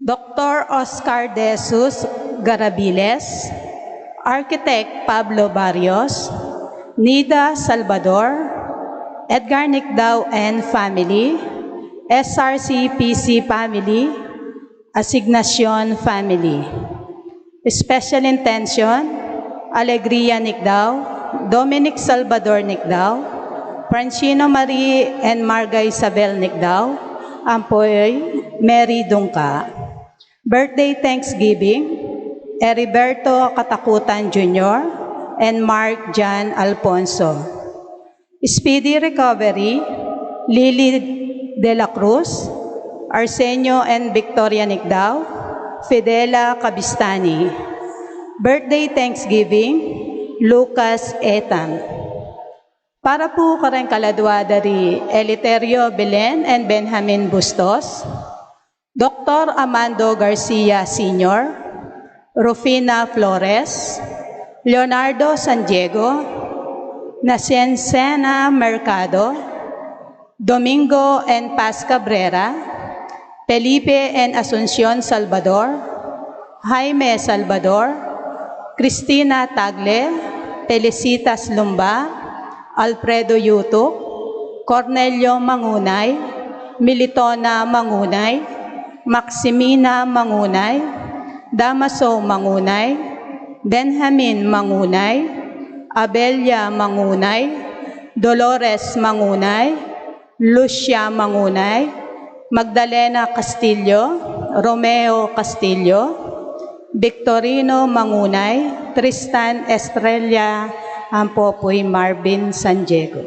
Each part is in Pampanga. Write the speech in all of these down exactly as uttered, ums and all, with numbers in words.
Doktor Oscar De Jesus Garabiles, Architect Pablo Barrios, Nida Salvador, Edgar Nicdao and family, S R C P C family, Asignacion family. Special intention, Alegria Nicdao, Dominic Salvador Nicdao, Francino Marie and Marga Isabel Nicdao, ampo i Mary Dungca. Birthday Thanksgiving, Heriberto Katakutan Junior and Mark John Alfonso. Speedy recovery, Lily de la Cruz, Arsenio and Victoria Nicdao, Fidela Cabistani. Birthday Thanksgiving, Lucas Etang. Para pu kareng kaladua da ri Eleuterio Belen and Benjamin Bustos, Doktor Amando Garcia Senior, Rufina Flores, Leonardo San Diego, Nacencena Mercado, Domingo and Paz Cabrera, Felipe and Asuncion Salvador, Jaime Salvador, Cristina Tagle, Felicitas Lumba, Alfredo Yutuc, Cornelio Mangunay, Militona Mangunay, Maximina Mangunay, Damaso Mangunay, Benjamin Mangunay, Abelia Mangunay, Dolores Mangunay, Lucia Mangunay, Magdalena Castillo, Romeo Castillo, Victorino Mangunay, Tristan Estrella, ampo pu i Marvin San Diego.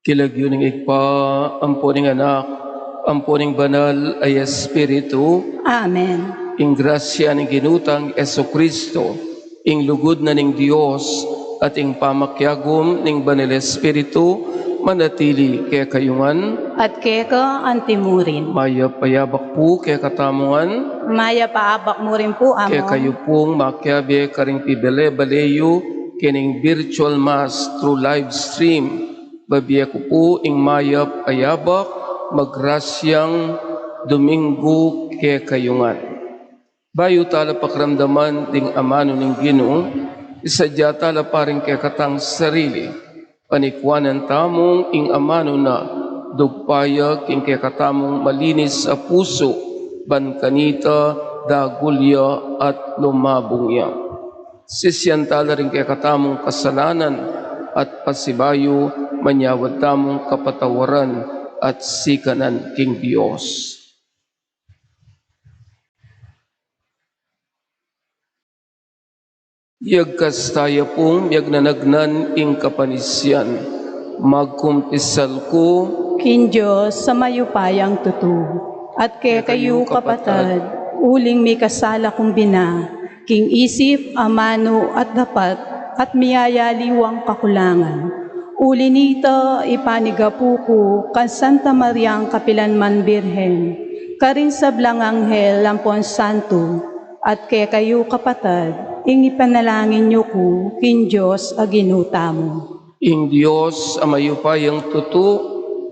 King lagyu ning Ibpa, ampo ning Anak, ampo ning Banal a Espiritu. Amen. Ing grasya ning Ginu tang Jesucristo, ing lugud na ning Dios, at ing pamakiagum ning Banal a Espiritu, manatili kekayu ngan. At keka anti mu rin. Mayap a abak pu kekatamu ngan. Mayap a abak mu rin pu, Among. Kekayu pung makiabe karing pibale-bale yu kening virtual mass through live stream, babie ku pu ing mayap a abak, magrasyang Domingo kekayu ngan. Bayu tala pakiramdaman ding amanu ning Ginu, isadya tala pa ring kekatang sarili, panikwanan tamung ing amanu na, dugpaya king kekatamung malinis a pusu, ban kanita dagul ya at lumabung ya. Sisian tala ring kekatamung kasalanan, at pasibayu manyawad tamung kapatawaran at sikanan king Dios. Yagkas taya pung miyagnanagnan ing kapanisian. Magkumpisal ku king Dios a mayupayang tutu, at kekayu, kapatad, uling mikasala kung bina, king isip, amanu, at dapat, at miyayaliwang kakulangan. Uli nita, ipanigapu ku kang Santa Mariang kapilanman Birhen, karing sablang anghel ampon santo, at kekayu, kapatad, ing ipanalangin yu ku king Dios a Ginu tamu. Ing Dios a mayupayang tutu,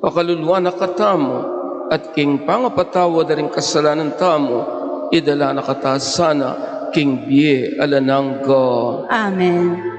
pakaluluan na katamu, at king pangapatawad da ring kasalanan tamu, idala na kata sana king bie alang angga. Amen.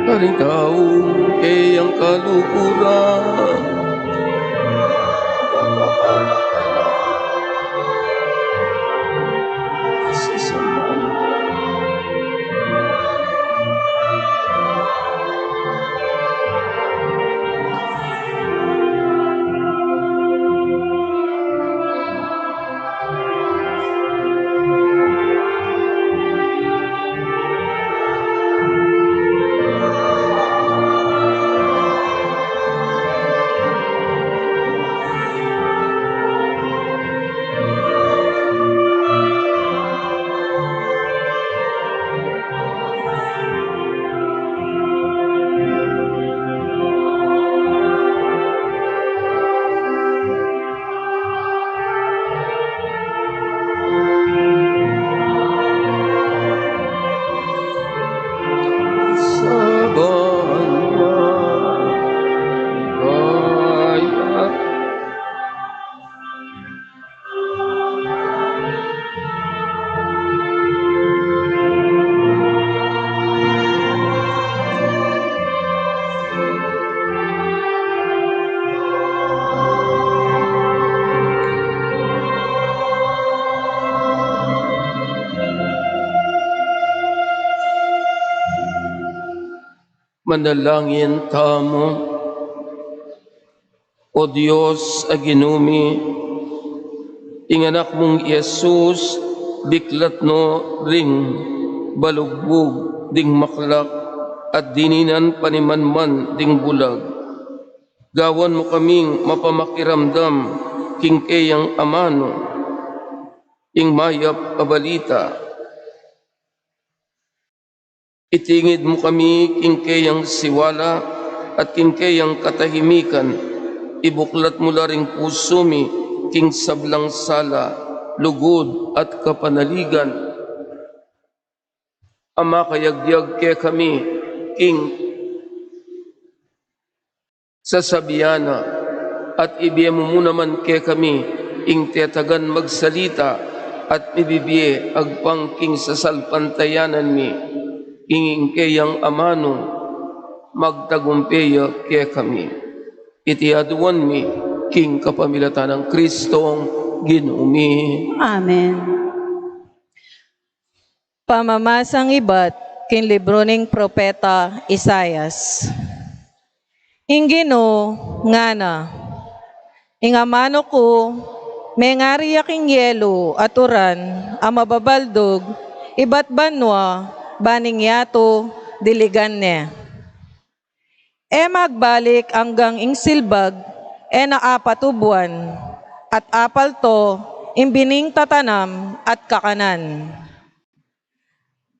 Karing tau keyang kaluguran. Manalangin tamu. O Dios a Ginu mi, ing Anak mung i Jesus, biklat no ring balugbug ding maklak at dininan panimanman ding bulag. Gawan mu kaming mapamakiramdam king keyang amanu, ing mayap a balita. Itingid mu kami king keyang siwala at king keyang katahimikan, ibuklat mu la ring pusu mi king sablang sala, lugud at kapanaligan a makayagyag kekami king sasabian na, at ibie mu mu naman kekami ing tetagan magsalita at mibibie agpang king sasalpantayanan mi, ing ing keyang amanu magtagumpe ya kekami. Iti aduan mi king kapamilatan nang Kristong Ginu mi. Amen. Pamamasang ibat king libru ning propeta Isaias. Ing Ginu ngana, ing amanu ku, mengari ya king yelu at uran a mababaldug ibat banua, ban ing yatu diligan ne. E magbalik anggang ing silbag e na apatubuan, at apalto ing bining tatanam at kakanan.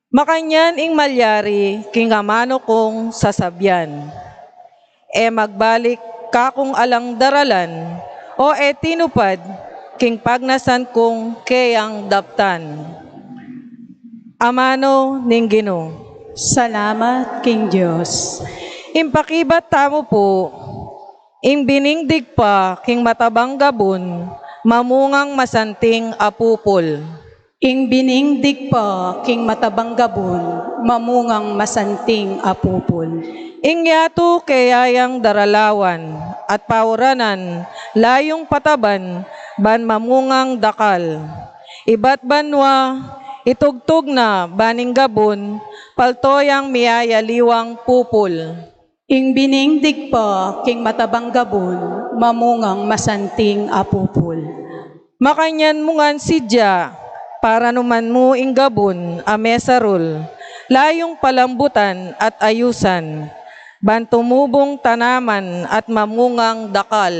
Makanyan ing malyari king amanu kung sasabian, e magbalik kakung alang daralan, o e tinupad king pagnasan kung keyang daptan. Amanu ning Ginu. Salamat king Dios. Ing pakibat tamu pu, ing bining digpa king matabang gabun, mamungang masanting a pupul. Ing bining digpa king matabang gabun, mamungang masanting a pupul. Ing yatu keyang daralawan at pauranan, layung pataban, ban mamungang dakal. Ibat banua, itugtug na ban ing gabun, palto yang miyayaliwang pupul. Ing bining digpa king matabang gabun, mamungang masanting a pupul. Makanyan mu ngan sidya, paranuman mu ing gabun a mesarul, layung palambutan at ayusan, ban tumubung tanaman at mamungang dakal.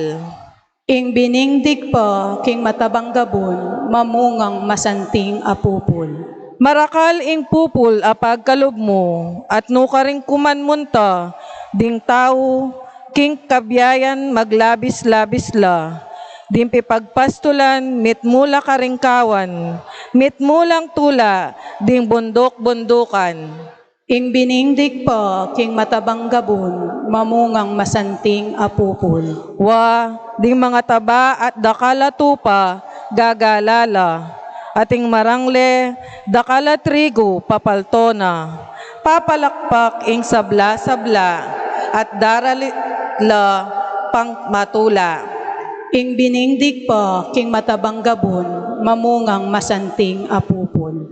Ing bining digpa king matabang gabun, mamungang masanting a pupul. Marakal ing pupul a pagkalub mu, at nukarin ku man munta ding tau king kabiayan maglabis-labis la, ding pipagpastulan mitmu la karing kawan, mitmu lang tula ding bunduk-bundukan. Ing bining digpa king matabang gabun, mamungang masanting a pupul. Wa, ding mangataba at dakal a tupa, gagala la, at ing marangle, dakal a trigu, papalto na. Papalakpak ing sabla-sabla, at daralit la pang matula. Ing bining digpa king matabang gabun, mamungang masanting a pupul.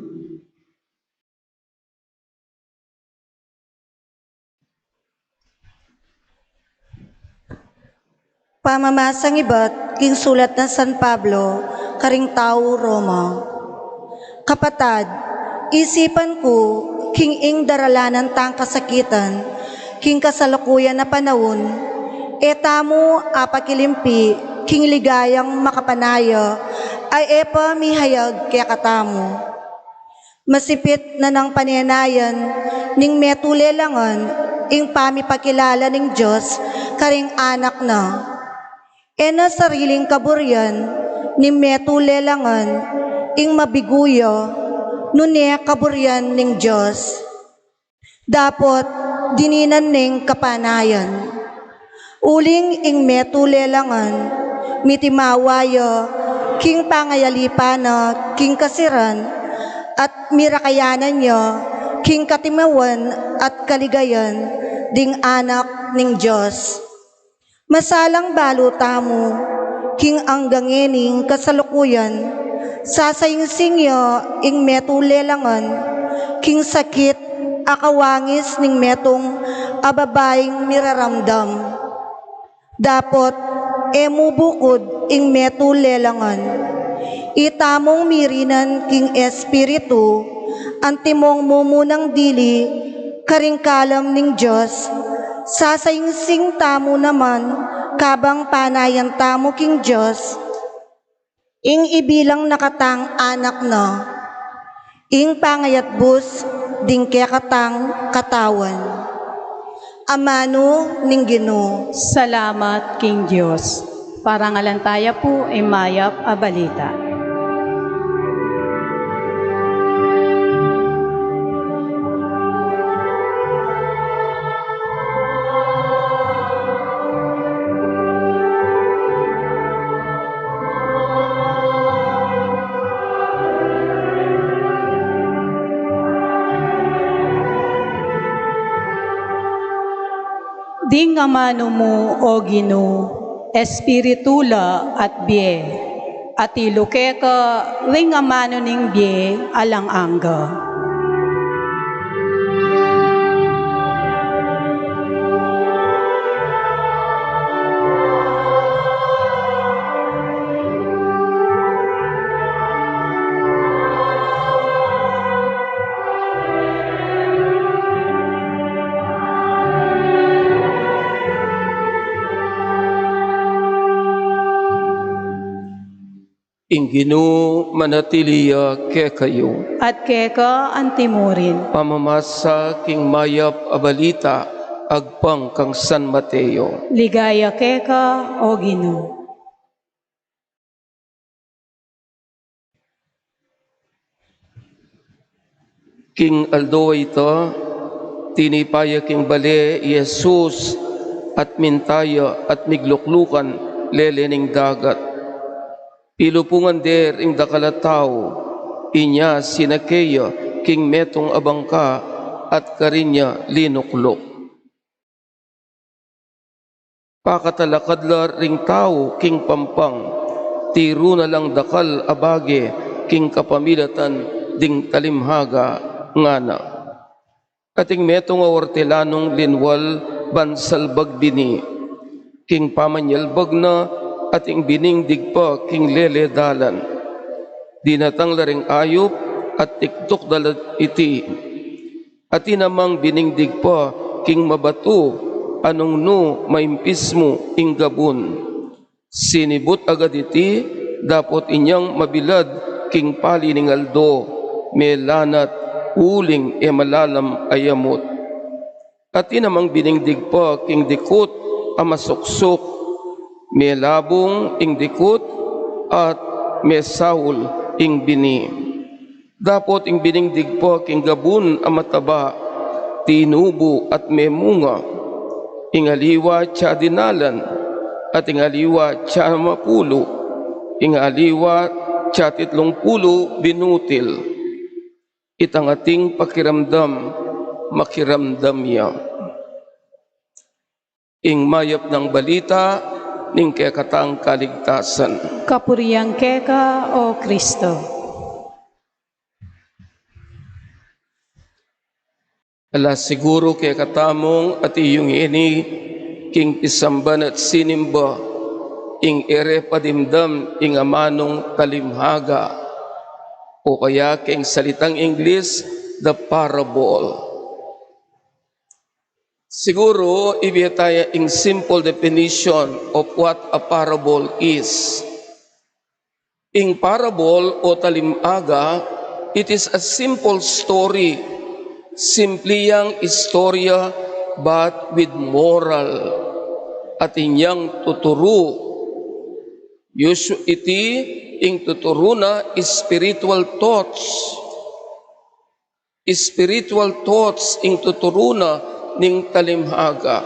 Pamamasang ibat king sulat nang San Pablo karing tau Roma. Kapatad, isipan ku king ing daralanan tang kasakitan king kasalukuyan a panaun, e tamu apakilimpi king ligayang makapanaya a e pa mihayag kekatamu. Masipit na nang panenayan ning metung lelangan ing pamipakilala ning Dios karing anak na. E na sariling kaburian ning metung lelangan ing mabigu ya, nune kaburian ning Dios. Dapot dininan neng kapanayan. Uling ing metung lelangan, mitimawa ya king pangayalipan na king kasiran, at mirakayanan ya king katimawan at kaligayan ding anak ning Dios. Masalang balu tamu, king anggang ngening kasalukuyan, sasaingsing ya ing metung lelangan king sakit a kawangis ning metung a babaing miraramdam. Dapot e mu bukud ing metung lelangan. Itamung mirinan king Espiritu, antimong mumunang dili karing kalam ning Dios, sasaingsing tamu naman kabang panayan tamu king Dios, ing ibilang na katang anak na, ing pangayatbus ding kekatang katawan. Amanu ning Ginu. Salamat king Dios. Parangalan taya pu ing mayap a balita. Ding amanu mu, O Ginu, espiritu la at bie, at ilu keka ring amanu ning bie alang angga. Ing Ginu manatili ya kekayu. At keka antimurin. Pamamasa king mayap a balita agpang kang San Mateo. Ligaya keka, O Ginu. King aldo a ita, tinipa ya king bale i Jesus, at minta ya at migluklukan lele ning dagat. Pilupungan de ring dakal a tau, inya sinake ya king metung a bangka at karin ya linukluk. Pakatalakad la ring tau king pampang, tiru na lang dakal a bage king kapamilatan ding talimhaga, ngana. Ating metung a ortelanung linwal ban salbag bini. King pamanyalbag na, ating bining digpa king lele dalan. Dinatang la ring ayup at tiktuk da la iti. Atin namang bining digpa king mabatu, a nung nu maimpis mu ing gabun. Sinibut agad iti, dapot inyang mabilad king pali ning aldo, melanat uling e malalam a yamut. Atin namang bining digpa king dikut a masuksuk, melabung ing dikut at mesaul ing bini. Dapot ing bining digpa king gabun a mataba, tinubu at memunga. Ing aliwa atsa dinalan, at ing aliwa atsa mapulu, ing aliwa atsa titlung pulu binutil. Itang ating pakiramdam, makiramdam ya. Ing mayap nang balita ning kekatang kaligtasan. Kapurian keka, O Kristo. Ala siguru kekatamung atiu ngeni king pisamban at sinimba ing e re padimdam ing amanung talimhaga, o kaya king salitang Ingles, the parable. Siguru, ibie taya ing simple definition of what a parable is. Ing parable o talimhaga, it is a simple story. Simple yang istorya, but with moral. Atin yang tuturu. Usually, ing tuturu na spiritual thoughts. Spiritual thoughts ing tuturu na ning talimhaga.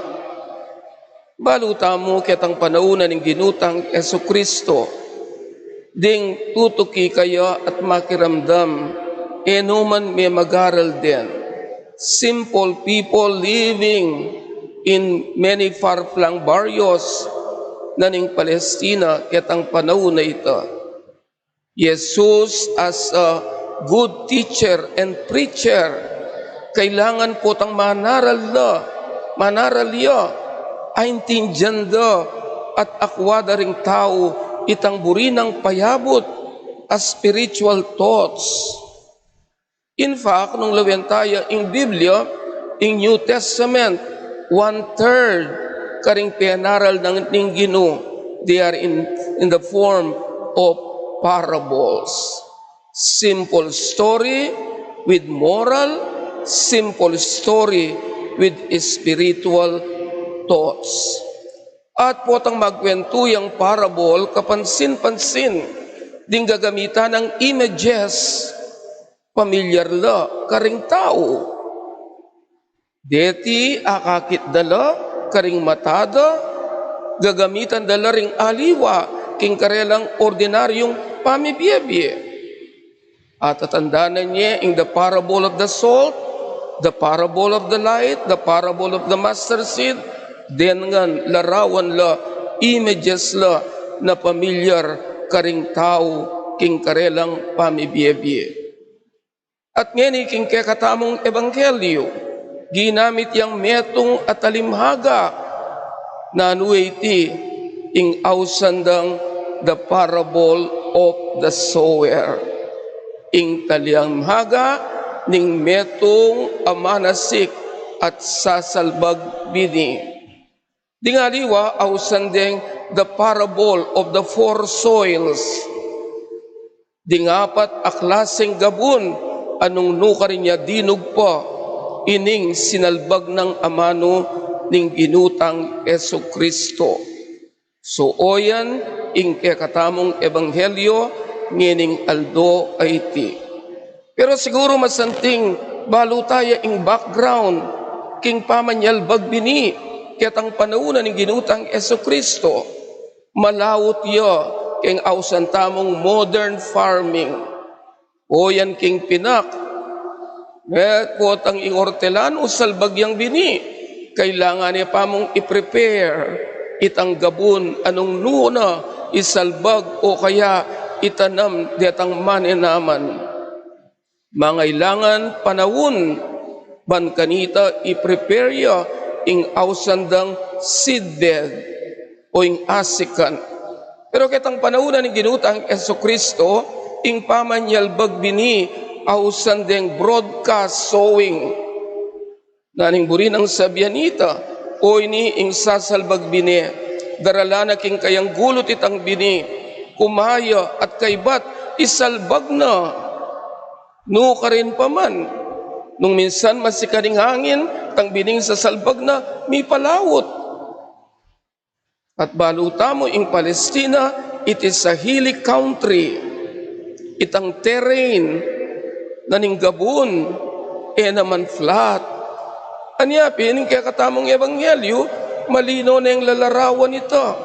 Balu tamu ketang panaun na ning Ginu tang Jesucristo, ding tutuki kaya at makiramdam, e numan me magaral den. Simple people living in many far-flung barrios na ning Palestina ketang panaun na ita. Jesus as a good teacher and preacher, kailangan potang manaral la, manaral ya, aintindian da at akwa da ring tau itang buri nang payabut a spiritual thoughts. In fact, nung lawen taya ing Biblia, ing New Testament, one-third karing penaral nang ning Ginu, they are in, in the form of parables. Simple story with moral, simple story with spiritual thoughts. At potang magkwentu yang parable, kapansin-pansin ding gagamitan nang images. Pamilyar la karing tau. Deti akakit da la karing mata da, gagamitan da la ring aliwa king karelang ordinaryung pamibie-bie. Atatandanan ye ing the parable of the salt, the parable of the light, the parable of the mustard seed, Deng larawan la, images la na pamilyar karing tau king karelang pamibie-bie. At ngeni king kekatamung ebanghelyu, ginamit yang metung a talimhaga. Nanu iti? Ing ausan dang the parable of the sower. Ing talimhaga ning metung a manasik at sasalbag bini. Ding aliwa ausan deng the parable of the four soils. Ding apat a klaseng gabun a nung nukarin ya dinugpa ining sinalbag nang amanu ning Ginu tang Jesucristo. So, oyan ing kekatamung ebanghelyu ngening aldo a iti. Pero siguru masanting balu taya ing background king pamanyalbag bini ketang panaun na ning Ginu tang Jesucristo. Malaut ya keng ausan tamung modern farming. Oyan king pinak, e, potang ing ortelan o salbag yang bini, kailangan ne pa mung i-prepare itang gabun a nung nu na isalbag o kaya itanam detang manenaman. Mangailangan panaun ban kanita i-prepare ya ing ausan dang seedbed o ing asikan. Pero ketang panaun na ning Ginu tang Jesucristo, ing pamanyalbag bini ausan deng broadcast sowing. Nanu ing buri nang sabian ita? O ini ing sasalbag bini, daralan na king kayang gulut itang bini, kumaya at kaybat isalbag na. Nukarin pa man, nung minsan masikan ing angin, tang bining sasalbag na mipalaut. At balu tamu ing Palestina, it is a hilly country. Itang terrain na ning gabun, e naman flat. Anya pin ing kekatamung ebanghelyu, malino neng lalarawan ita.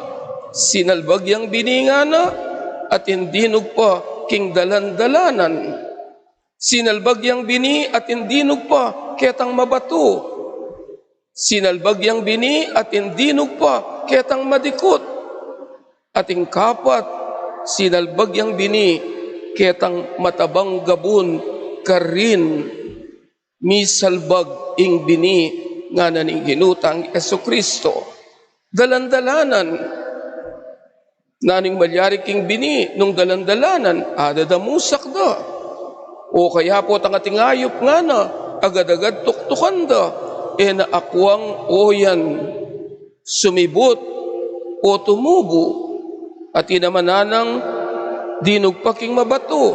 Sinalbag yang bini ngana, atin dinugpa king dalan-dalanan. Sinalbag yang bini atin dinugpa ketang mabatu. Sinalbag yang bini atin dinugpa ketang madikut. Atin kapat, sinalbag yang bini ketang matabang gabun karin. Misalbag ing bini ngana ning Ginu tang Jesucristo. Dalan-dalanan. Nanu ing malyari king bini nung dalan-dalanan? Adadamusak da. O kaya potang ating ayup ngana, agad-agad tuktukan da, e na akuang oyan sumibut o tumubu. Atin naman nanang dinugpa king mabatu,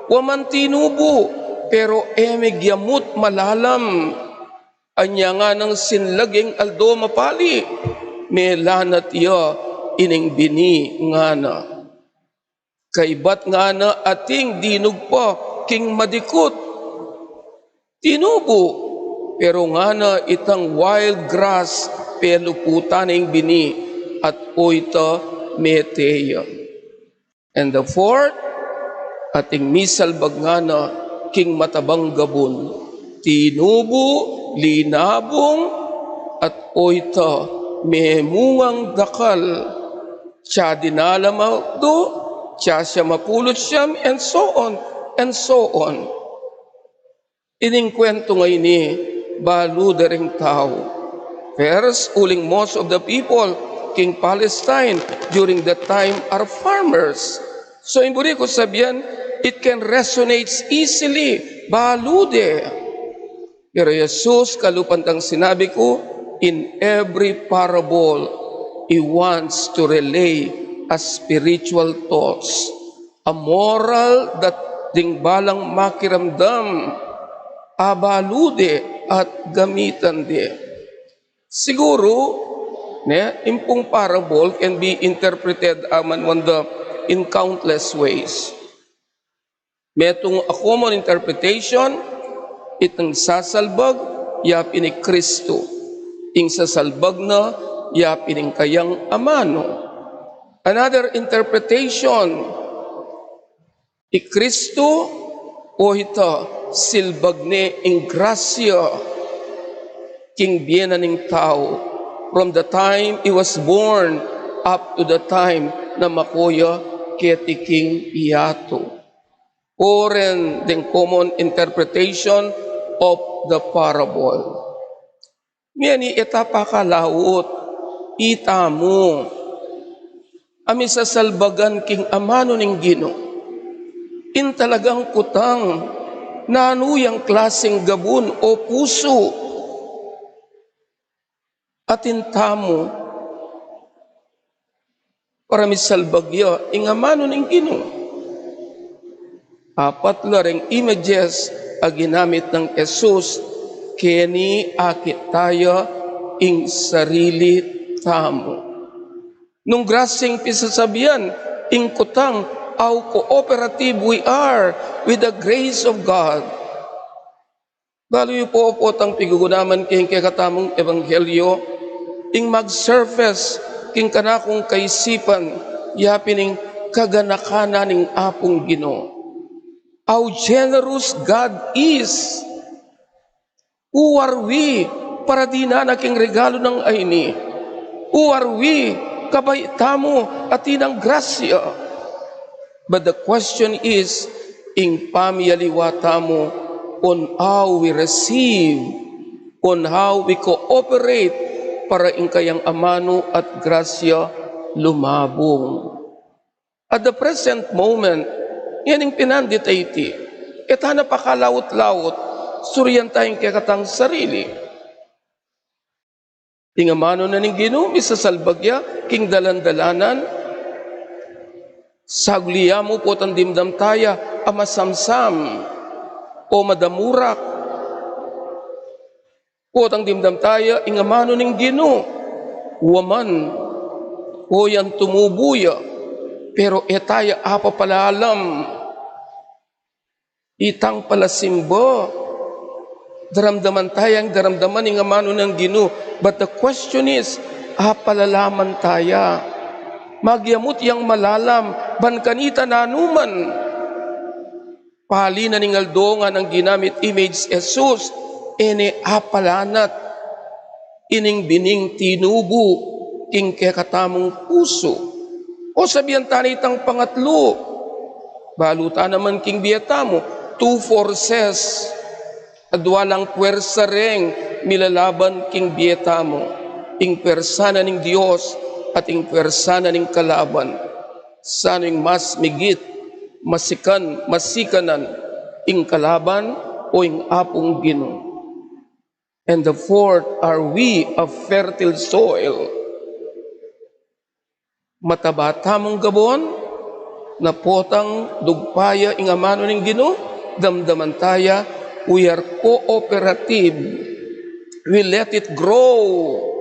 wa man tinubu, pero e megyamut malalam. Anya nganang sinlag ing aldo mapali, melanat ya ining bini ngana. Kaybat ngana ating dinugpa king madikut, tinubu, pero ngana itang wild grass peluputan ing bini at oyta mete ya. And the fourth, ating misalbag ngana king matabang gabun, tinubu, linabung, at oyta memungang dakal. Tsa dinalam a utdu, tsa siam a pulu't siam, and so on, and so on. Ining kuwentu ngeni, balu de ring tau. First, uling most of the people king Palestine during that time are farmers. So, ing buri kung sabian, it can resonate easily, balu de. Pero Jesus, kalupa nang sinabi ku, in every parable, he wants to relay a spiritual thoughts, a moral that ding balang makiramdam, abalu de at gamitan de. Siguru, ne, ing pung parable can be interpreted, a, man wanda, in countless ways. Metung a common interpretation, itang sasalbag, ya pin i Kristu. Ing sasalbag na, ya pin ing kayang amanu. Another interpretation, i Kristu, o ita, silbag ne ing grasya king bie na ning tau, from the time he was born up to the time na mako ya keti king yatu. O ren deng common interpretation of the parable. Ngeni e ta pakalaut, itamu a misasalbagan king amanu ning Ginu. In talagang kutang, nanu yang klaseng gabun o pusu atin tamu para misalbag ya ing amanu ning Ginu. Apat la reng images a ginamit nang Jesus keni akit taya ing sarili tamu. Nung grasyang pisasabian ing kutang, how cooperative we are with the grace of God. Balu yu pu, potang pigugunaman king kekatamung ebanghelyo, ing mag-surface king kanakung kaisipan, ya pin ing kaganakanan ning Apung Ginu. How generous God is. Who are we para dinan na king regalu nang ayni? Who are we kabang itamu atin nang grasya? But the question is, ing pamiyaliwa tamu on how we receive, on how we cooperate para ing kayang amanu at grasya lumabung. At the present moment, ngening pinandit a iti, e ta na pakalaut-laut, surian ta ing kekatang sarili. Ing amanu na ning Ginu, misasalbag ya king dalan-dalanan. Saguli ya mu potang dimdam taya a masamsam o madamurak. Potang dimdam taya ing amanu ning Ginu, waman, o yan tumubu ya, pero e taya apapalalam. Itang palasimba, daramdaman taya ing daramdaman ning amanu ning Ginu. But the question is, apalalaman taya? Magyamut yang malalam ban kanita nanuman? Pali na ning aldo nganang ginamit image Jesus, e ne apalanat ining bining tinubu king kekatamung pusu. O sabian ta na itang pangatlu, balu ta naman king bie tamu, two forces, adwa lang pwersa reng milalaban king bie tamu, ing pwersa na ning Dios at ing pwersa na ning kalaban. Sanu ing mas migit, masikan, masikanan, ing kalaban o ing Apung Ginu? And the fourth, are we a fertile soil? Mataba tamung gabun, na potang dugpa ya ing amanu ning Ginu, damdaman taya, we are cooperative. We let it grow.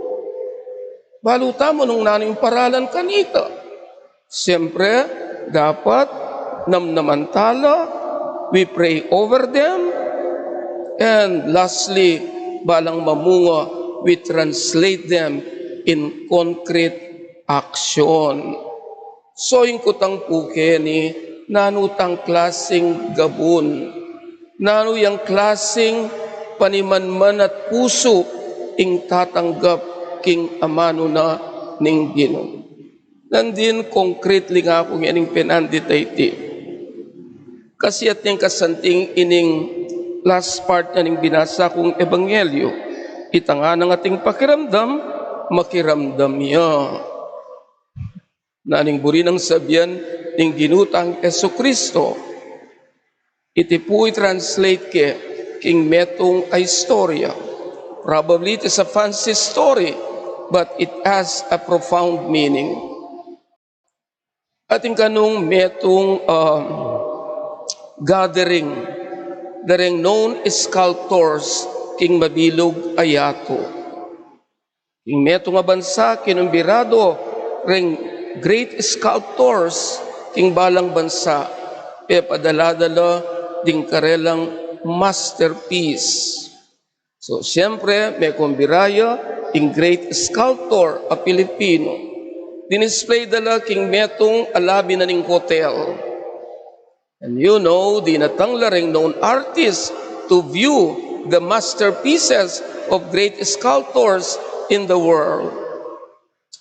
Balu tamu nung nanu ing paralan kanita. Siyempre, dapat namnaman ta la, we pray over them, and lastly, balang mamunga, we translate them in concrete action. So, ing kutang pu keni, nanu tang klasing gabun, nanu yang klasing panimanman at pusu ing tatanggap king amanu na ning Ginu. Nandin concretely nga ku ngening penandit a iti. Kasi ating kasanting ining last part na ning binasa kung ebanghelyo, ita nganang ating pakiramdam, makiramdam ya. Nanu ing buri nang sabian ning Ginu tang Jesucristo? Iti pu i-translate ke king metung a istorya. Probably it is a fancy story, but it has a profound meaning. Atin kanung metung, um, gathering dareng known sculptors king mabilug a yatu. King metung a bansa, kinumbiradu reng great sculptors king balang bansa, pepadala da la ding karelang masterpiece. So, siyempre, mekumbira ya ing great sculptor a Pilipino. Dinisplay da la king metung a labi na ning hotel. And you know, dinatang la reng known artists to view the masterpieces of great sculptors in the world.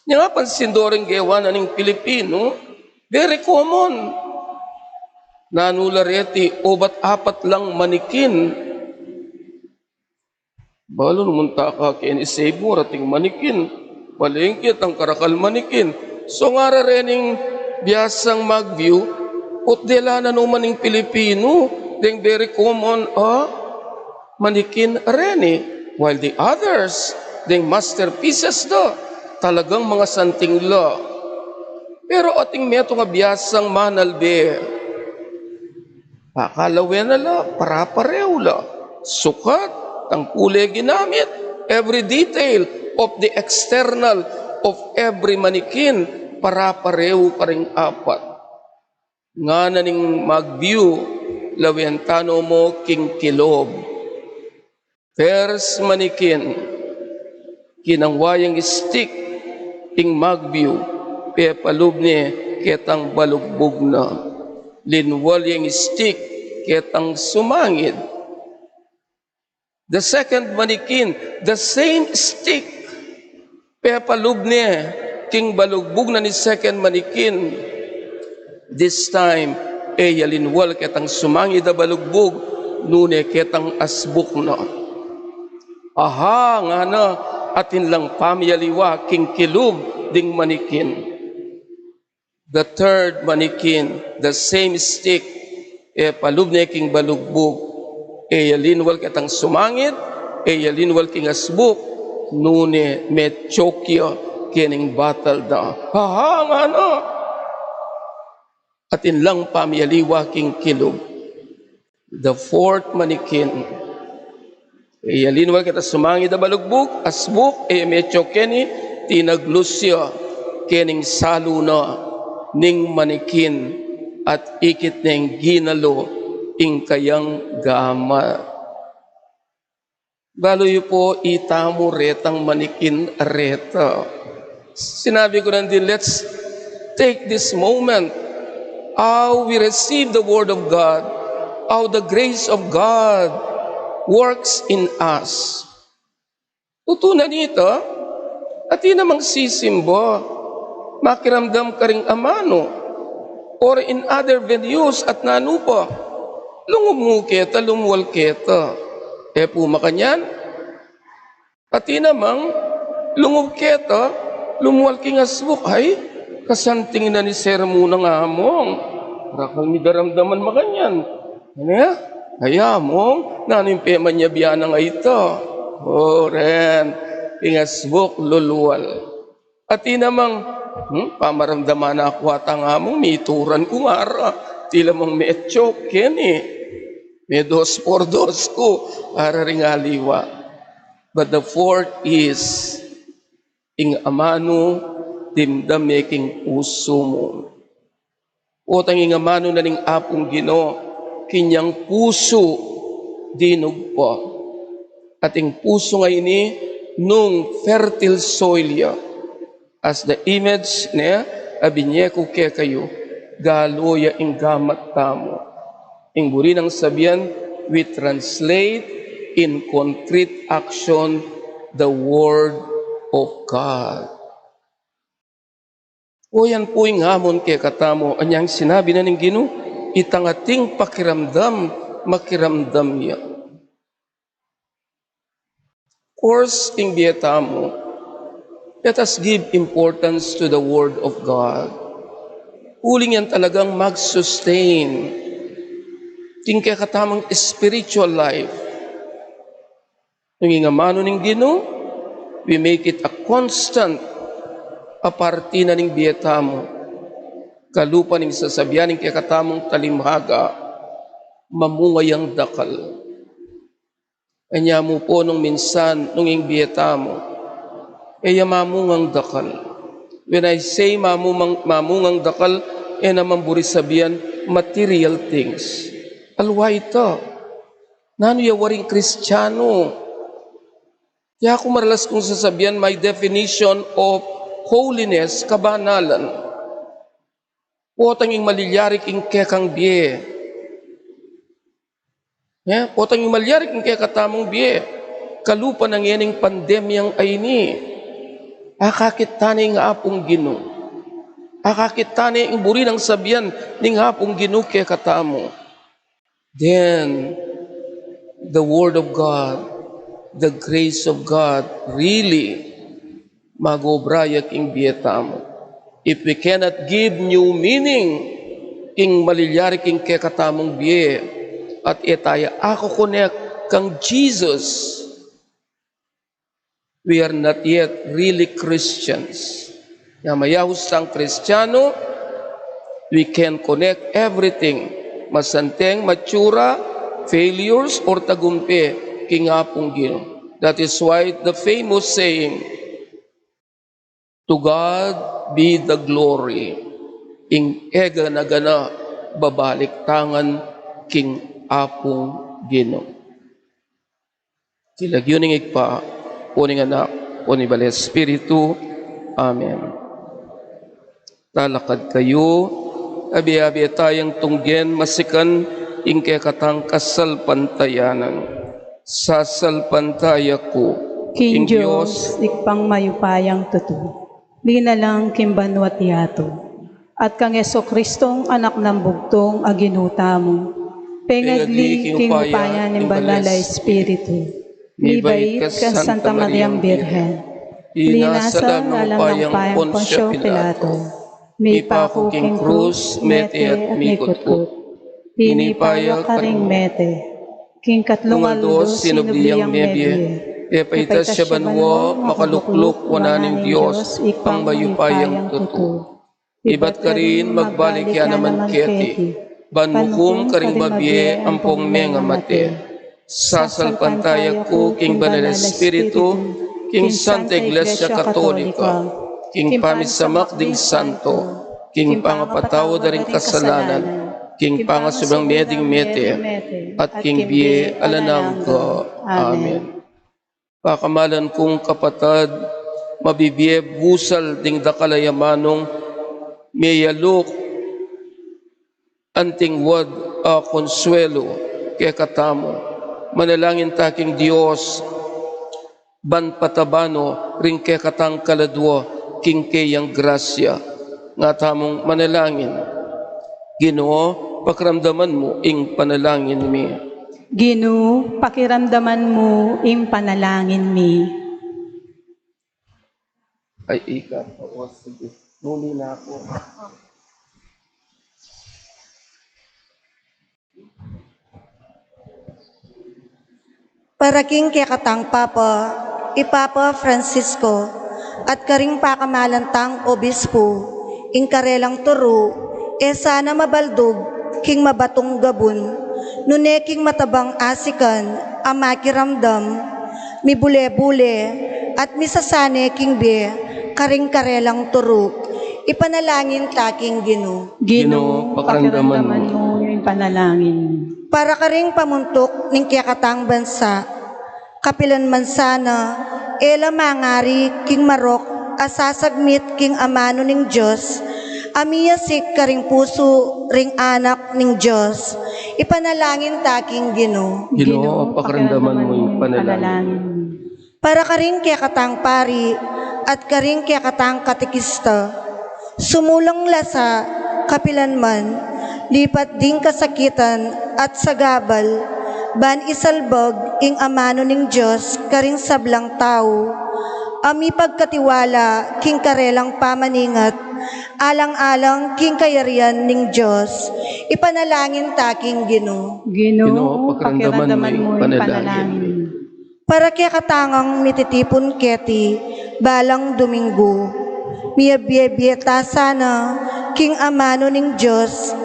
Nya nga pansin do ring gewa na ning Pilipino, very common. Nanu la reti, obat apat lang manikin. Balu nung munta ka keni Cebu, ating manikin. Palengke, ating karakal manikin. So ngara rening biasang mag-view, ot dela na naman ning Pilipino, deng very common, ah, manikin reni. While the others, deng masterpieces da, talagang mga santing la. Pero ating metung a biasang manalbe, pakalawen na la, pare-parehu la. Sukat, tang kule ginamit, every detail of the external of every manikin, pare-parehu karing apat. Ngana ning mag-view, lawen tano mu king kilub. First manikin, kinangwa yang stick ing mag-view, pepalub ne ketang balugbug na. Linwal yang stick ketang sumangid. The second manikin, the same stick, pepalub ne king balugbug na ning second manikin. This time, e ya linwal ketang sumangid a balugbug, nune ketang asbuk na. Aha, ngana, atin lang pamiyaliwa king kilub ding manikin. The third manikin, the same stick, e palub ne king balugbug, e ya linwal ketang sumangid, e ya linwal king asbuk, nune me-choke ya kening batal da. Aha, ngana, atin lang pamiyaliwa king kilub. The fourth manikin, e ya linwal ketang sumangid a balugbug, asbuk, e ya me-choke keni, tinaglus ya kening salu na ning manikin at ikit neng ginalu ing kayang gamat. Balu yu pu, itamu retang manikin reta. Sinabi ku nandin, let's take this moment, how we receive the Word of God, how the grace of God works in us. Tutu na nita, atin namang sisimba, makiramdam karing amanu, or in other venues at nanu pa, lungub mu keta, lumwal keta. E pu makanyan? Atin namang lungub keta, lumwal king asbuk, ay, kasanting na ning sermon nang among. Rakal mi daramdaman makanyan. Anya? Ay, among, nanu ing pemanyabyan nang a ita? O, ren, king asbuk, lulwal. Atin namang, hmm, pamaramdaman na ku ata ngamung, mituran ku ngara, tila mang me-choke keni. Me-dos por dos ku, para ring aliwa. But the fourth is, ing amanu dimdam me king pusu mu. Potang ing amanu na ning Apung Ginu, kening pusu dinugpa. At ing pusu ngeni nung fertile soil ya, as the image ne a binye ku kekayu, galu ya ing gamat tamu. Ing buri nang sabian, we translate in concrete action the word of God. O yan pu ing amon kekatamu, anyang sinabi na ning Ginu, itang ating pakiramdam, makiramdam ya. Course king bie tamu, let us give importance to the Word of God. Uling yan talagang mag-sustain king kekatamung spiritual life. Nung ing amanu ning Ginu, we make it a constant a parti na ning bie tamu. Kalupa ning sasabian ning kekatamung talinghaga, mamunga yang dakal. Anya mu pu nung minsan, nung ing bie tamu, e ya mamungang dakal. When I say mamumang-, mamungang dakal, e naman buri sabian material things. Alwa ita. Nanu ya waring Kristianu? Yaku maralas kung sasabian, my definition of holiness, kabanalan. Potang ing malilyari king kekang bie. Ya, potang ing malilyari king kekatamung bie. Kalupa na ngening pandemyang a ini. Akakit tane ing Apung Ginu. Akakit tane ing buri nang sabian ning Apung Ginu kekatamu. Then, the Word of God, the grace of God, really, mag-obra ya king bie tamu. If we cannot give new meaning king malilyari king kekatamung bie, at e taya ako-connect kang Jesus, we are not yet really Christians. Ya mayahus tang Kristiyanu, we can connect everything. Masanteng, matsura, failures, or tagumpe, king Apung Ginu. That is why the famous saying, "To God be the glory." Ing kagana-gana babalik tangan king Apung Ginu. King lagyu ning Ibpa, o ning Anak, o ning Banal a Espiritu. Amen. Talakad kayu, abe-abe tayang tunggen masikan ing kekatang kasalpantayanan. Sasalpantaya ku king Dios, Ibpang mayupayang tutu, linalang king banua't yatu, at kang Jesucristong Anak nang bugtung a Ginu tamu, pengagli king upaya ning Banal a Espiritu, mibait kang Santa Mariang Birhen, linasa lalang upayang Poncio Pilato, mipaku king krus, mete at mikutkut. Tinipa ya karing mete, king katlung aldo sinubli yang mebie, pepaitas ya banua, makalukluk wanan ning Dios Ibpang mayupayang tutu. Ibat karin magbalik ya naman keti, ban mukum karing mabie ampong mengamate. Sasalpantaya ku king Banal a Espiritu, king Santa Iglesia Katolika, king pamisamak ding santo, king pangapatawad da ring kasalanan, king pangasubling mie ding mete, at king bie alang angga. Amen. Pakamalan kung kapatad, mabibie busal ding dakal a amanung meyaluk anting wad a konsuelo kekatamu. Manalangin ta king Dios ban pataban no ring kekatang kaladua king keyang grasya. Nga tamung manalangin. Ginu, pakiramdaman mu ing panalangin mi. Ginu, pakiramdaman mu ing panalangin mi. Ay, ika. O, sige. Nuli na ako. Para king kekatang Papa, i Papa Francisco, at karing pakamalan tang obispo, ing karelang turu, e sana mabaldug king mabatung gabun, nune king matabang asikan a makiramdam, mibule-bule, at misasane king bie karing karelang turu. Ipanalangin ta king Ginu. Ginu, pakiramdaman mu ing panalangin mi. Para karing pamuntuk ning kekatang bansa, kapilan man sana e la mangari king marok a sasagmit king amanu ning Dios, a miyasik karing pusu ring anak ning Dios. Ipanalangin ta king Ginu. Ginu, pakiramdaman mu ing panalangin mi. Para karing kekatang pari at karing kekatang katekista, sumulang la sa kapilan man, lipat ding kasakitan at sagabal, ban isalbag ing amanu ning Dios karing sablang tau, a mipagkatiwala king karelang pamaningat, alang-alang king kayarian ning Dios. Ipanalangin ta king Ginu. Ginu, pakiramdaman mu ing panalangin mi. Para kekatang mititipun keti balang Dominggu, miyabie-bie ta sana king amanu ning Dios,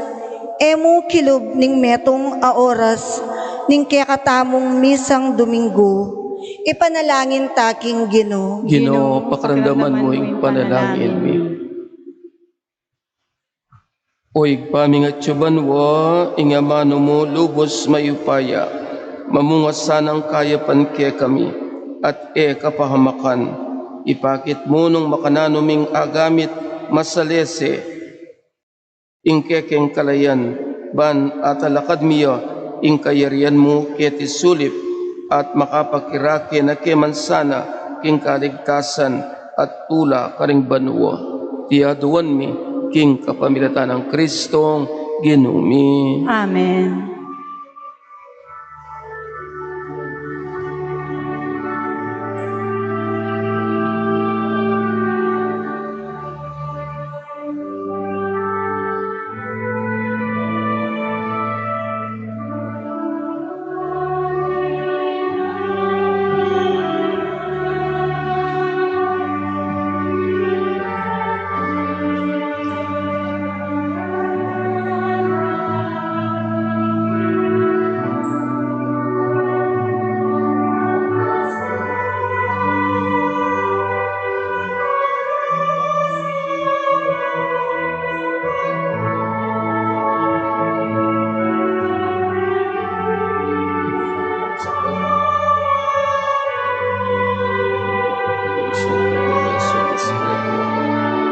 e mu kilub ning metung a oras ning kekatamung misang Dominggu. Ipanalangin ta king Ginu. Ginu, pakiramdaman mu ing panalangin mi. O Ibpa ming atsu banua, ing amanu mu lubus mayupaya, mamunga sanang kayapan kekami, at e kapahamakan. Ipakit mu nung makananu ming agamit masalese ing kekeng kalayan, ban atalakad mi ya ing kayarian mu keti sulip, at makapakirake na ke man sana king kaligtasan, at tula karing banua. Iti aduan mi king kapamilatan nang Kristong Ginu mi. Amen.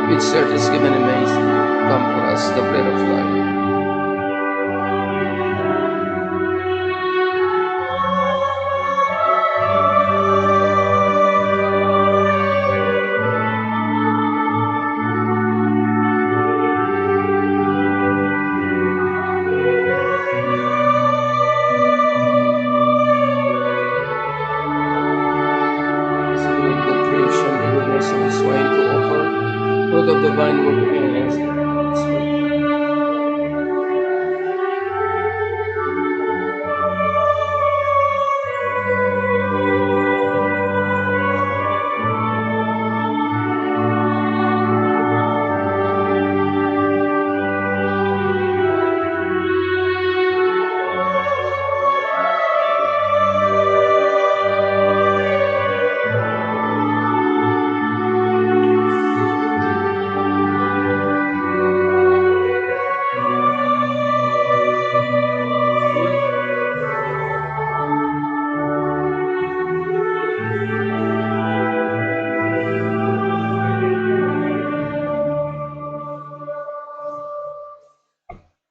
Which served as given in Mary, come for us the bread of life. Seeing the creation, the goodness of his wine to offer, fruit of the vine work in us.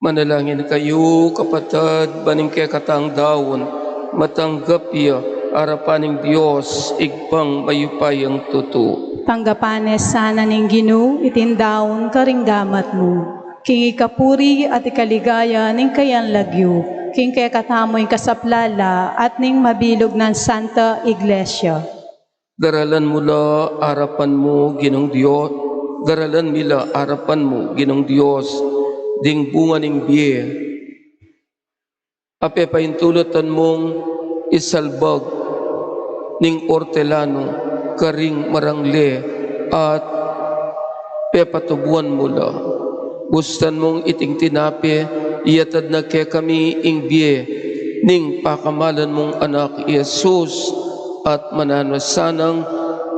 Manalangin kayu, kapatad, ban ing kekatang daun matanggap ya arapan ning Dios, Ibpang mayupayang tutu. Tanggapan ne sana ning Ginu iting daun karing gamat mu, king ikapuri at ikaligaya ning kayang lagyu, king kekatamung kasaplalan at ning mabilug nang Santa Iglesia. Daralan mu la arapan mu, Ginung Dios, daralan mi la arapan mu, Ginung Dios, ding bunga ning bie a pepaintulutan mung isalbag ning ortelanu karing marangle at pepatubuan mu la. Bustan mung iting tinape, iyatad na kekami ing bie ning pakamalan mung Anak i Jesus, at mananu sanang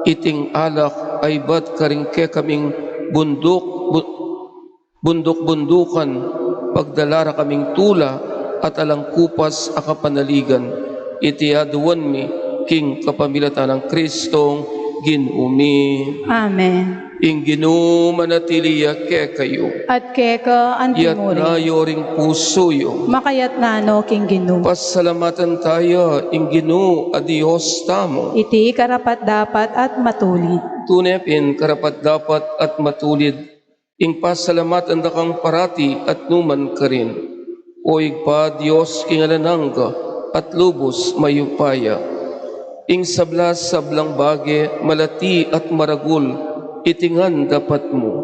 iting alak a ibat karing kekaming bunduk, bu-, bunduk-bundukan, pagdala ra kaming tula at alang kupas a kapanaligan. Iti aduan mi king kapamilatan nang Kristong Ginu mi. Amen. Ing Ginu manatili ya kekayu. At keka anti mu rin. Iyatas yu ring pusu yu. Makayatas no king Ginu. Pasalamatan taya ing Ginu a Dios tamu. Iti karapat-dapat at matulid. Tune pin karapat-dapat at matulid ing pasalamatan da kang parati at numan karin, O Ibpa, Dios king alang angga at lubus mayupaya. Ing sabla-sablang bage, malati at maragul, iti ngan dapat mu.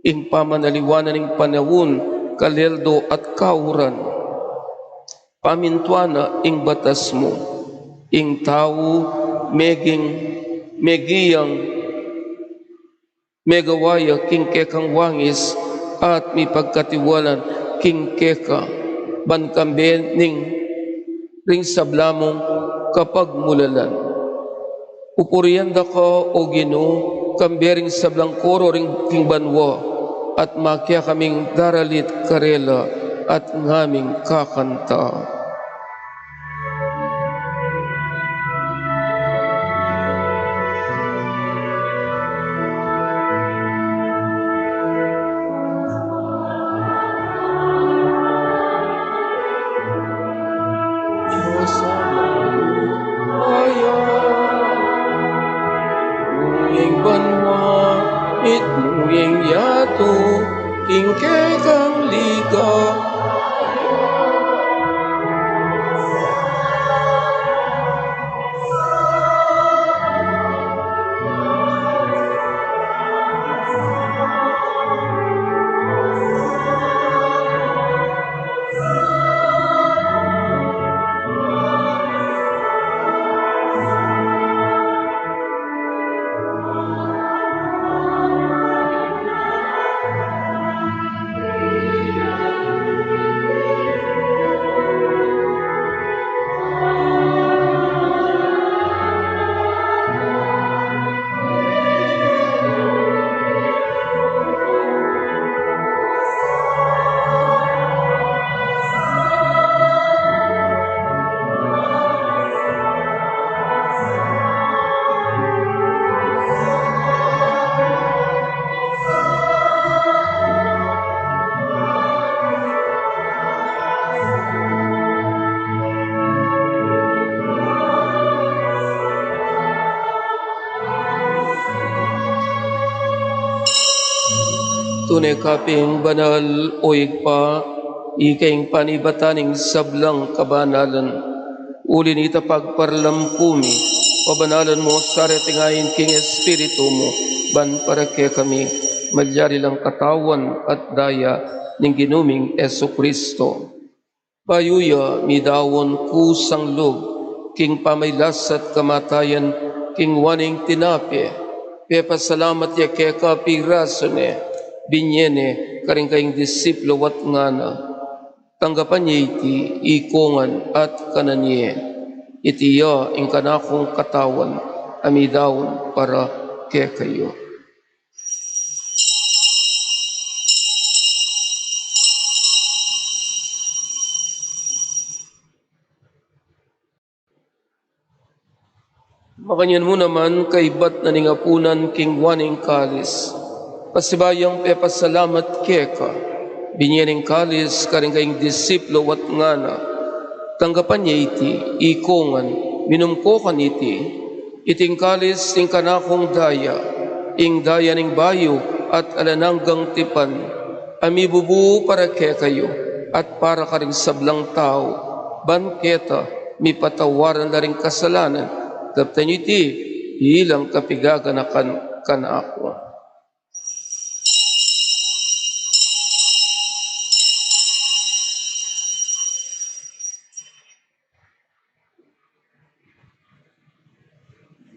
Ing pamanaliwanan ning panaun, kaleldo at kauran, pamintuan na ing batas mu. Ing tau meging, megi yang megawa ya king kekang wangis at mipagkatiwalan king keka, ban kambe ning ring sabla mung kapagmulalan. Pupurian da ka, O Ginu, kambe ring sablang koro ring king banua, at makiya kaming daralit karela at ngaming kakanta. Aya, ing banua Muyeng yatu king kekang ligaya. Tune ka pin banal, o Ibpa, ika ing panibatan ning sablang kabanalan. Uli na nita, pagparalampu mi, pabanalan mu sa reting ain king Espiritu mu, ban para kekami malyari lang katawan at daya ning Ginu ming Jesucristo. Bayu ya midaun kusang lub king pamagkasakit at kamatayan, kinua ne ing tinape, pepasalamat ya keka, pirasu ne, binye ne karing kayang disipulu at ngana: Tanggapan ye iti, ikong ngan, at kanan ye. Iti ya ing kanakung katawan a midaun para kekayu. Makanyan mu naman, kaibat na ning apunan, kinua ne ing kalis, pasibayu yang pepasalamat keka, binye ne ing kalis karing kayang disipulu at ngana: Tanggapan ye iti, ikong ngan, minum ko kaniti. Iti ing kalis ning kanakung daya, ing daya ning bayu at alang anggang tipan, a mibubu para kekayu at para karing sablang tau, ban keta mipatawaran la ring kasalanan. Daptan yu iti bilang kapaganakan kanaku.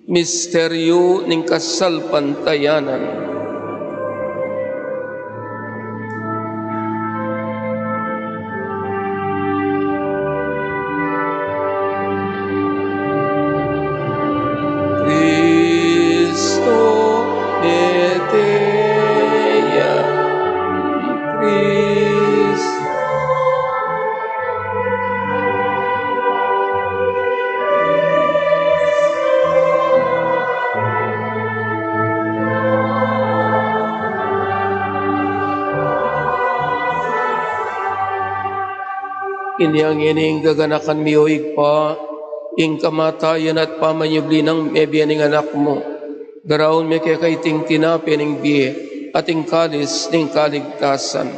Misteryu ning kasalpantayanan. Kristo, mete ya, Kristo. Inya ngeni ing gaganakan mi, o Ibpa, ing kamatayan at pamanyubli nang mebie ning Anak mu. Daraun mi keka iting tinape ning bie at ing kalis ning kaligtasan.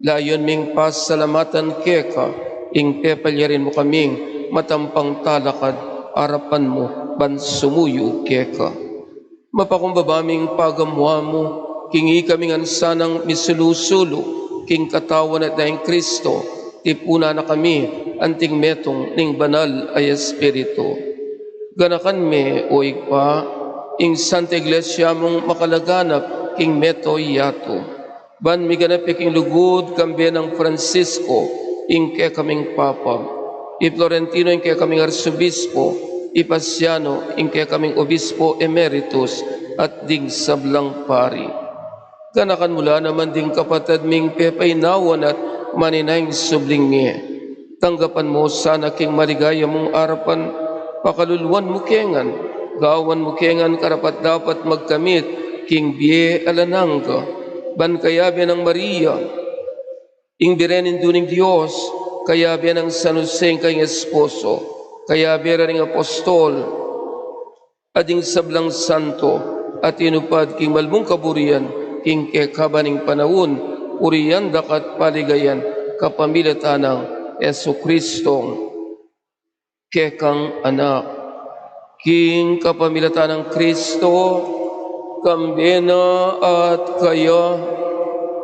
Layun ming pasalamatan keka ing pepalyarin mu kaming matampang talakad arapan mu ban sumuyu keka. Mapakumbaba ming pagamuamu king ikami ngan sanang misulu-sulu king katawan at dayang Kristo, tipunan na kami anting metung ning Banal a Espiritu. Ganakan me, o Ibpa, ing Santa Iglesia mung makalaganap king mabilug a yatu, ban miganap ya king lugud, kambe nang Francisco, ing kekaming Papa, i Florentino, ing kekaming Arsobispo, i Paciano, ing kekaming Obispo Emeritus, at ding sablang pari. Ganakan mu la naman ding kapatad ming pepainawan at maninayang subling mie. Tanggapan mu sana king maligaya mung arapan, pakaluluan mu ke ngan, gawan mu ke ngan karapat-dapat magkamit king bie alang angga, ban kayabe nang Maria, ing Birhen Indu ning Dios, kayabe nang San Jose, ing kayang esposo, kayabe da ring apostol, at ding sablang santo, at inupad king malmung kaburian, king kekaban ning panaun, purian da ka at paligayan, kapamilatan nang Jesucristo, kekang Anak. King kapamilatan nang Kristo, kambe na at kaya,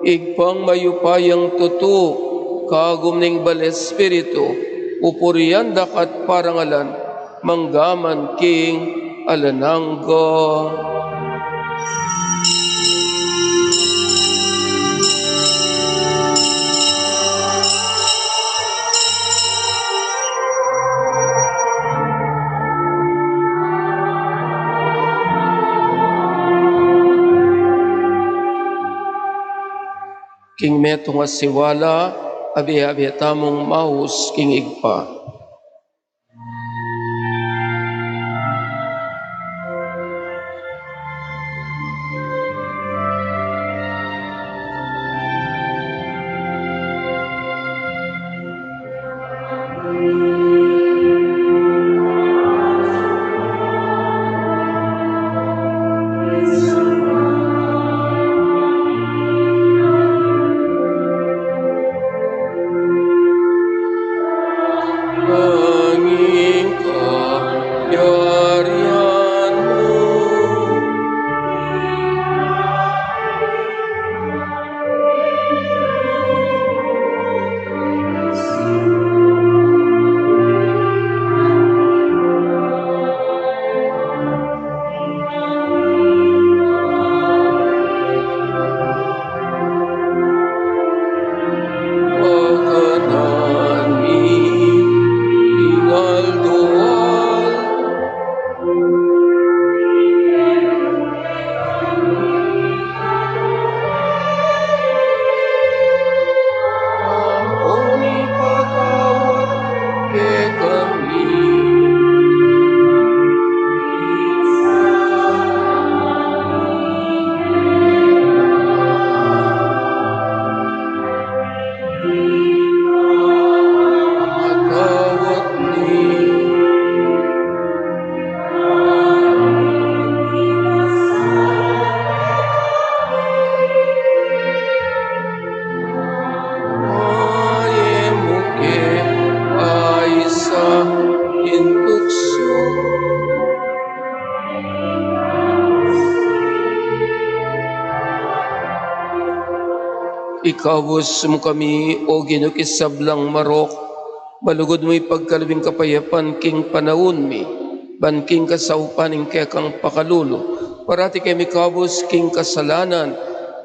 Ibpang mayupayang tutu, kagum ning Banal Espiritu, pupurian da ka at parangalan, manggaman king alang angga. King metung a siwala, abe-abe tamung maus king Ibpa. Nanging kayarian mu. Pagkanan mi ing aldo-aldo. Ampon ipatawad kekami. Patawad mi. Ampon e mu ke paisaul king tuksu. Ikabus mu kami, O Ginu, king sablang marok, malugud mu ipagkalub ing kapayapan king panaun mi, ban king kasaupan ning kekang pakalulu, parati kami mikabus king kasalanan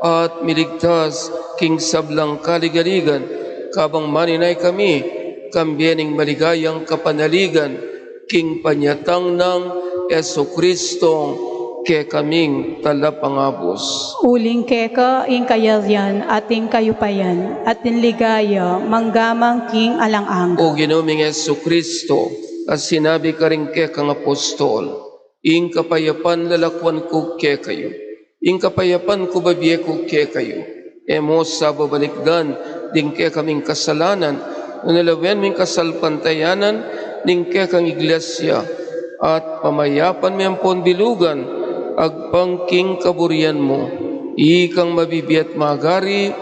at miligtas king sablang kaligaligan, kabang maninaya kami kambe ning maligayang kapanaligan king panyatang nang Jesucristo, kekaming Talapangabus. Uling keka ing kayarian at ing kayupayan at ing ligaya manggaman king alang angga. O Ginu ming Jesucristo, a sinabi karing kekang apostol, Ing kapayapan lalakwan ku kekayu, ing kapayapan ku bibie ku kekayu. E mu sa babalikdan ding kekaming kasalanan, nune lawen mu ing kasalpantayanan ning kekang Iglesia, at pamayapan me ampon bilugan agpang king kaburian mu. Ikang mabibie at magari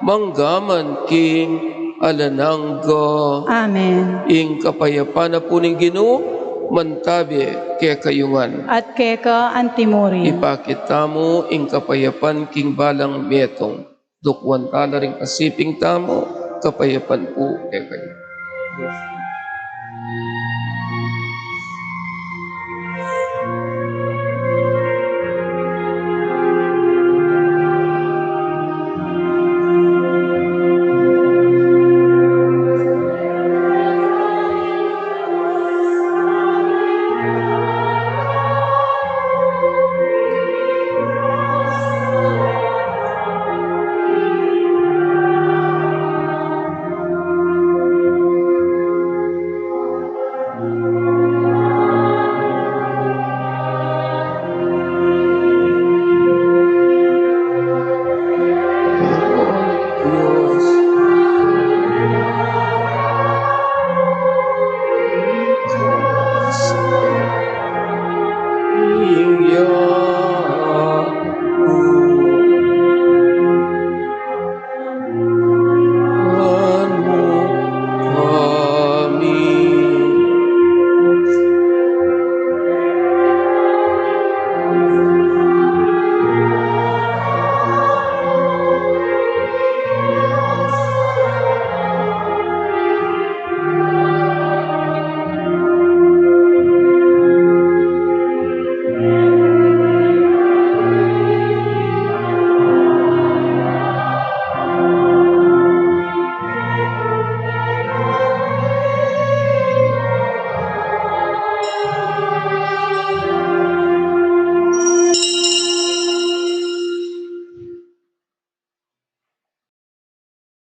manggaman king alang angga. Amen. Ing kapayapan na pu ning Ginu mantabe kekayu ngan. At keka antimurin. Ipakit tamu ing kapayapan king balang metung. Dukuan tala ring kasiping tamu, kapayapan pu kekayu.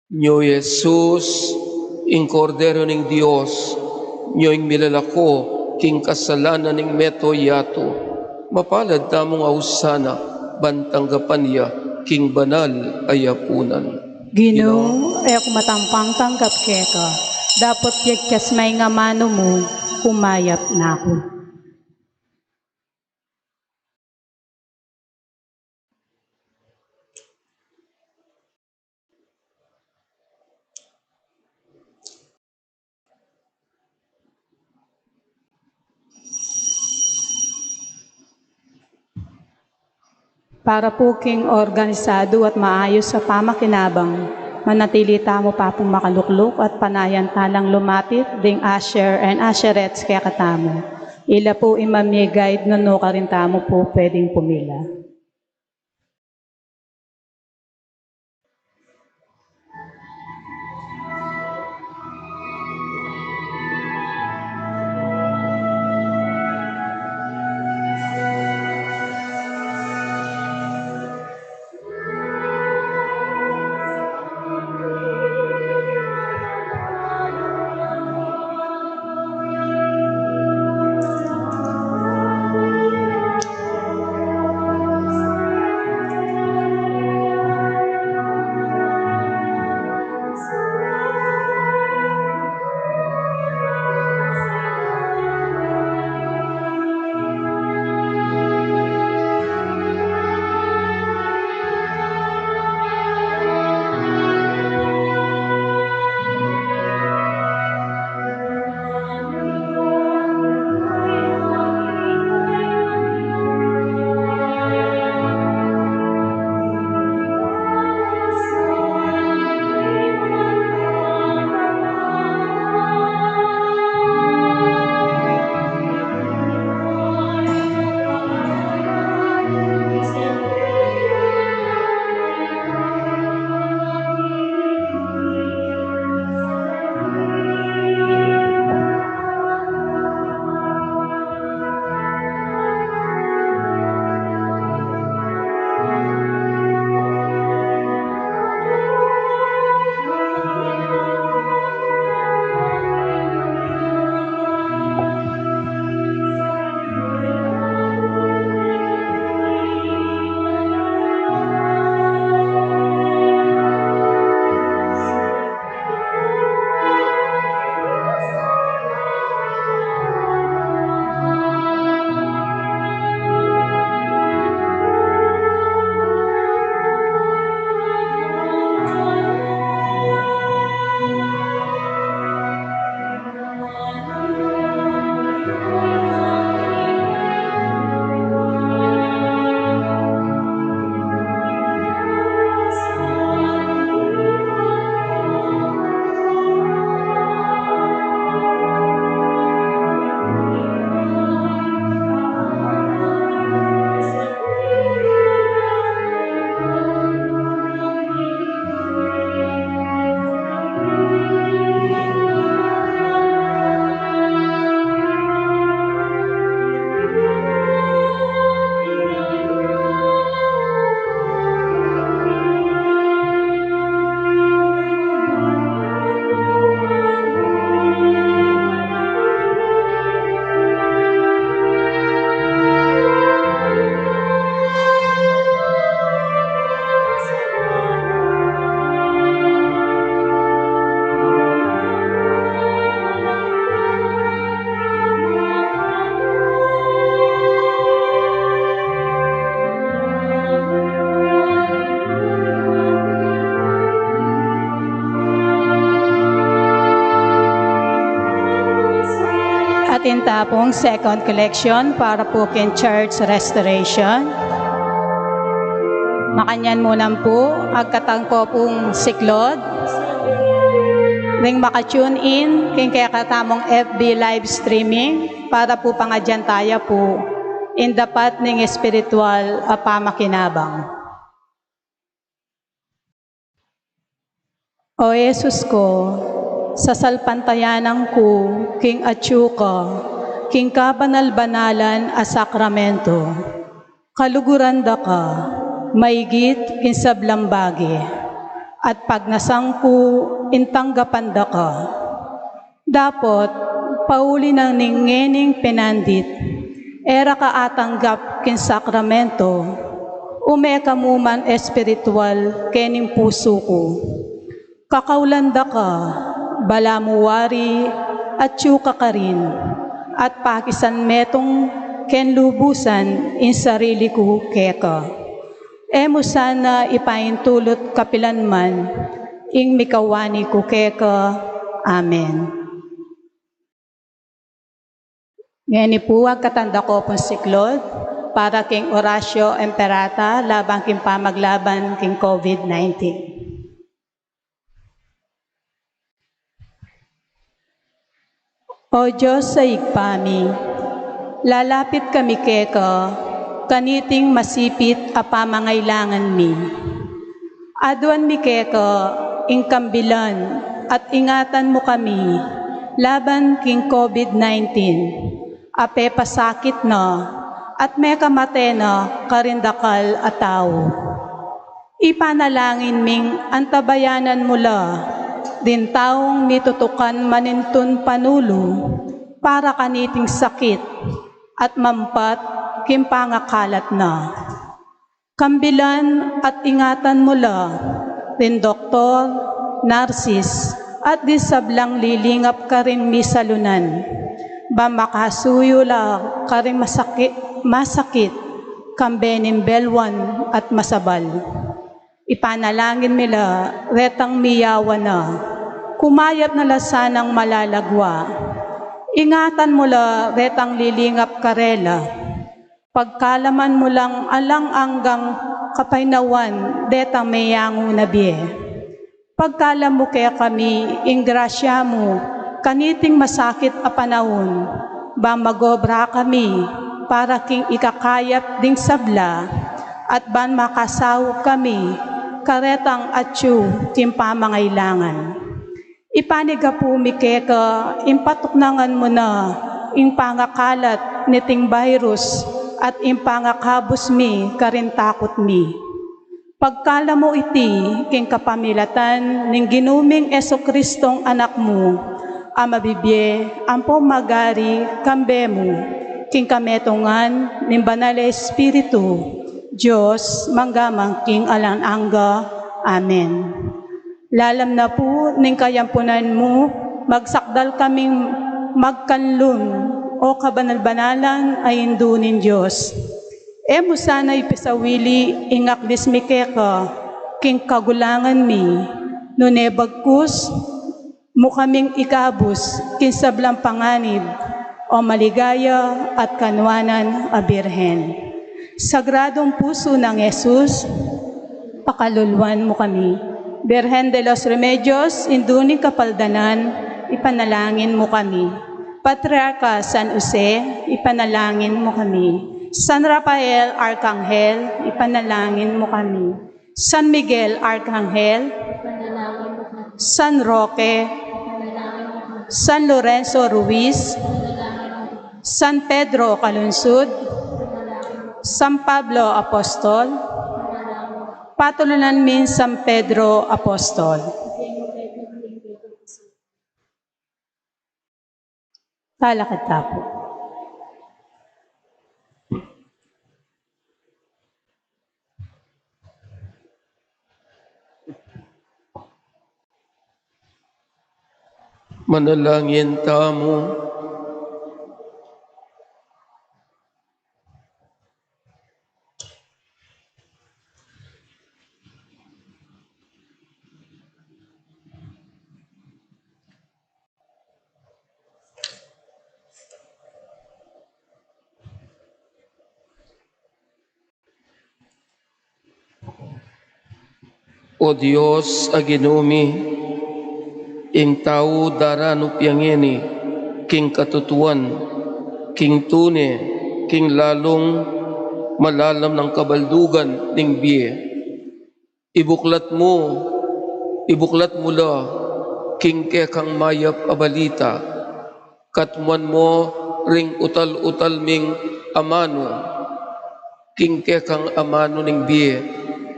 Nyo i Jesus, ing Kordero ning Dios, nyo ing milalako king kasalanan ning meto yatu. Mapalad tamung ausan na ban tanggapan ya king banal a yapunan. Ginu, e ku matampang tanggap keka, dapot yagkas me ing amanu mu, kumayap na ku. Para pu king organisadu at maayus a pamakinabang, manatili tamu pa pung makalukluk at panayan ta lang lumapit ding usher and usherettes kekatamu. Ila pu ing mami-guide nung nukarin tamu pu pwedeng pumila. Atin ta pung second collection para pu king church restoration. Makanyan mu naman pu, agkatan ku pung siklaud ding maka-tune in king kekatamung F B live streaming para pu pangadyan taya pu ing dapat ning espiritual a pamakinabang. O Jesus ku, sasalpantayanan ku king atyu ka king kabanal-banalan a sakramento. Kaluguran da ka maigit king sablang bage. at pagnasan ku ing tanggapan da ka. Dapot, pauli na ning ngening penandit, e ra ka atanggap king sakramento, ume ka mu man espiritual kening pusu ku. Kakaulan da ka, balamu wari, atyu ka karin, at pakisan metung keng lubusan ing sarili ku keka. E mu sana ipaintulut kapilan man ing mikawani ku keka. Amen. Ngeni pu, agkatan da ko pung siklaud para king Oratio Imperata laban king pamaglaban king COVID nineteen. O Dios a Ibpa mi, lalapit kami keka kaniting masipit a pamangailangan mi. Aduan mi keka ing kambilan at ingatan mu kami laban king COVID nineteen a pepasakit na at mekamate na karing dakal a tau. Ipanalangin ming antabayanan mu la ding taung mitutukan manintun panulu para kaniting sakit at mampat king pangakalat na. Kambilan at ingatan mu la ring doktor, narsis, at ding sablang lilingap karing misalunan, ban makasuyu la karing masakit, masakit, kambe ning belwan at masabal. Ipanalangin mi la retang miyawan na, kumayap na la sanang malalagwa. Ingatan mu la retang lilingap karela. Pagkalaman mu lang alang anggang kapaynawan detang meyangu na bie. Pagkalam mu kekami ing grasya mu kaniting masakit a panaun, ban magobra kami para king ikakayap ding sabla, at ban makasaup kami karetang atyu king pamangailangan. Ipanigapu mi keka ing patuknangan mu na ing pangakalat niting virus at ing pangakabus mi karing takut mi. Pagkalam mu iti king kapamilatan ning Ginu ming Jesucristong Anak mu, a mabibie ampo magari kambe mu, king kametungan ning Banal a Espiritu, Dios, mangga man king alang angga. Amen. Lalam na pu ning kayampunan mu, magsakdal kaming magkanlung, o kabanal-banalan a Indu ning Dios. E mu sana ipisawili ing aklis mi keka king kagulangan mi, nune bagkus mu kaming ikabus king sablang panganib, o maligaya at kanuanan a Birhen. Sagradong Pusu nang Jesus, pakaluluan mu kami. Birhen de los Remedios, Indu ning Kapaldanan, ipanalangin mu kami. Patriarka San Jose, ipanalangin mu kami. San Rafael Arkanghel, ipanalangin mu kami. San Miguel Arkanghel, San Roque, San Lorenzo Ruiz, San Pedro Calungsod, San Pablo Apostol, patulunan mi San Pedro Apostol. Talakad ta pu. Manalangin tamu. O Dios a Ginu mi, ing tau daranup ya ngeni king katutuan, king tune, king lalung malalam nang kabaldugan ning bie. Ibuklat mu, ibuklat mu la king kekang mayap a balita, katmuan mu ring utal-utal ming amanu king kekang amanu ning bie,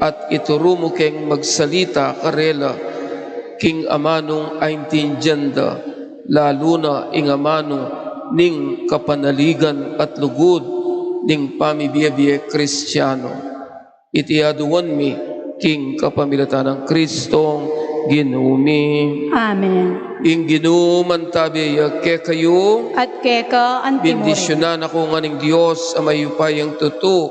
at ituru mu keng magsalita karela king amanung aintindian da, lalu na ing amanu ning kapanaligan at lugud ning pamibie-bie Kristiano. Iti aduan mi king kapamilatan nang Kristong Ginu mi. Amen. Ing Ginu mantabe ya kekayu. At keka antimurin. Bendisyunan na kayu ngan ning Dios a mayupayang tutu,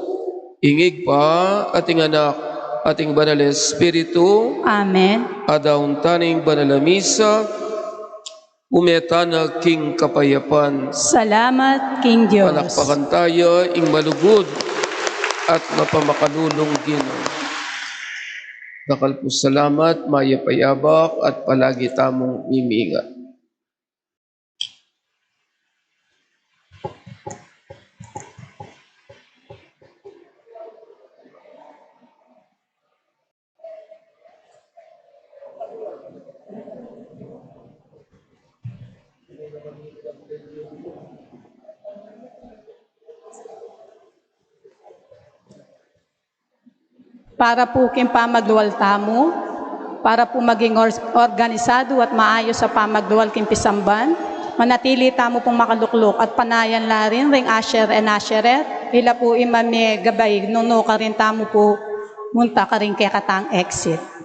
ing Ibpa at ing Anak at ing Banal a Espiritu. Amen. Adaun ta ning banal a misa. Ume tana king kapayapan. Salamat king Dios. Palakpakan taya ing malugud at mapamakalulung Ginu. Dakal pu salamat, mayap a abak at palagi tamung mimingat. Para pu king pamaglual tamu, para pu maging or-, organisadu at maayus a pamaglual king pisamban, manatili tamu pung makalukluk at panayan la rin ring usher and usherette, ila pu ing mamie gabay nung nukarin tamu pu munta karing kekatang exit.